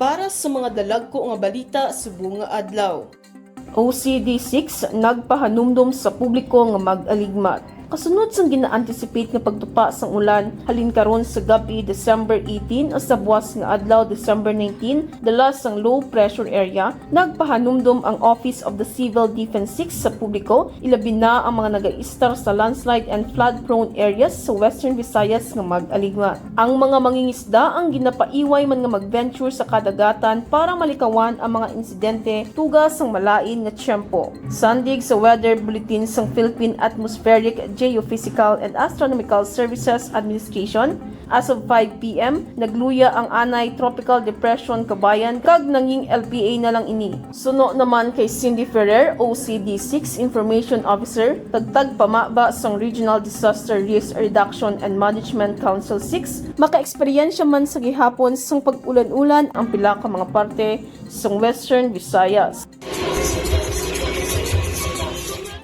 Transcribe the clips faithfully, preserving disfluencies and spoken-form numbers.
Para sa mga dalagko nga balita subong nga adlaw. O C D six nagpahanumdom sa publiko nga mag-aligmat. Kasunod sang gina-anticipate nga pagtupa sang ulan halin karon sa gab-i, December eighteen, sa buwas nga adlaw, December nineteen, dala sang low pressure area, nagpahanumdom ang Office of the Civil Defense six sa publiko, ilabi na ang mga nagaistar sa landslide and flood-prone areas sa Western Visayas nga mag-aligmat. Ang mga mangingisda ang ginapaiway man nga mag-venture sa kadagatan para malikawan ang mga insidente tuga sang malain nga tiyempo. Sandig sa weather bulletin sang Philippine Atmospheric, Geophysical, and Astronomical Services Administration, as of five P M, nagluya ang anay Tropical Depression Kabayan kag nanging L P A na lang ini. Suno naman kay Cindy Ferrer, O C D six Information Officer, kag tagpamaba sang Regional Disaster Risk Reduction and Management Council six, makaeksperyensya man sa gihapon sang pag-ulan-ulan ang pila ka mga parte sang Western Visayas.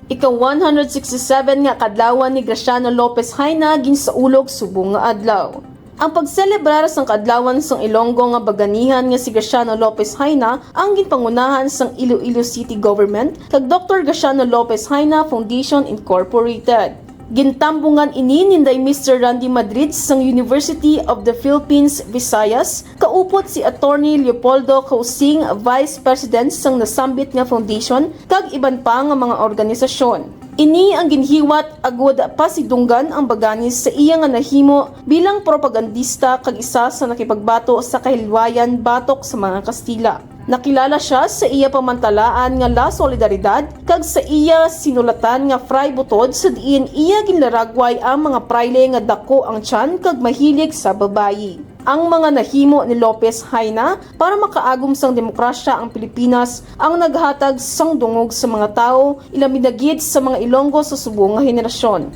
Ika one hundred sixty-seven nga kadlawan ni Graciano Lopez Jaena ginsaulog subong nga adlaw. Ang pagselebrar sang kaadlawan sang Ilonggo nga baganihan nga si Graciano Lopez Jaena ang ginpangunahan sang Iloilo City Government kag Doctor Graciano Lopez Jaena Foundation Incorporated. Gintambungan ini ni Inday Mister Randy Madrid sang University of the Philippines, Visayas, kaupod si Attorney Leopoldo Causing, Vice President sang nasambit nga foundation, kag iban pa nga mga organisasyon. Ini ang ginhiwat agud pasidunggan ang bagani sa iya nga nahimo bilang propagandista kag isa sa nakipagbato sa kahilwayan batok sa mga Kastila. Nakilala sia sa iya pamantalaan nga La Solidaridad kag sa iya sinulatan nga Fray Butod, sa diin iya ginlaragway ang mga prayle nga dako ang tiyan kag mahilig sa babayi. Ang mga nahimo ni Lopez Jaena para makaagom sang demokrasya ang Pilipinas ang naghatag sang dungog sa mga tawo, ilabi na gid sa mga Ilonggo sa subong nga henerasyon.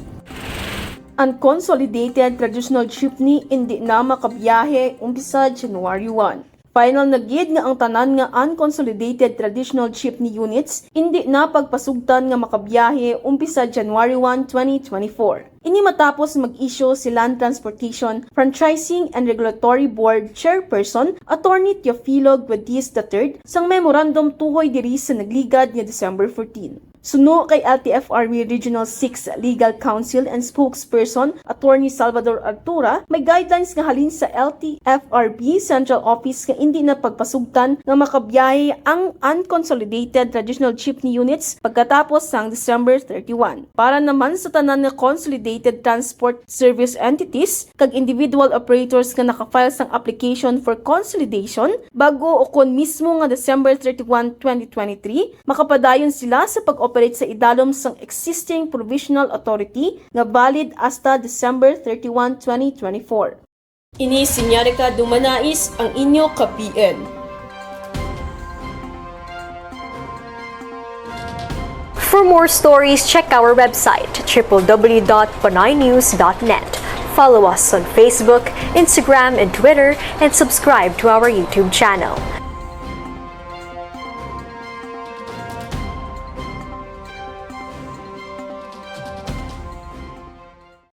Unconsolidated traditional jeepney indi na makabiyahe umpisa January one. Final na gid nga ang tanan nga unconsolidated traditional jeepney units indi na pagpasugtan nga makabiyahe umpisa January one, twenty twenty-four. Ini matapos mag-issue si Land Transportation Franchising and Regulatory Board Chairperson Attorney Teofilo Guediz the third sang memorandum tuhoy diri sa nagligad nga December fourteen. Suno kay L T F R B Regional six Legal Counsel and Spokesperson Attorney Salvador Artura, may guidelines nga halin sa L T F R B Central Office nga indi na pagpasugtan nga makabiyahe ang unconsolidated traditional jeepney units pagkatapos sang December thirty-one. Para naman sa tanan nga consolidated transport service entities kag individual operators nga naka-file sang application for consolidation bag-o o kon mismo nga December thirty-one, twenty twenty-three, makapadayon sila sa pag-operate sa idalom sang existing provisional authority nga valid hasta December thirty-one, twenty twenty-four. Ini si Nyarika Dumanais, ang inyo ka-P N. For more stories, check our website, triple W dot panaynews dot net. Follow us on Facebook, Instagram, and Twitter, and subscribe to our YouTube channel.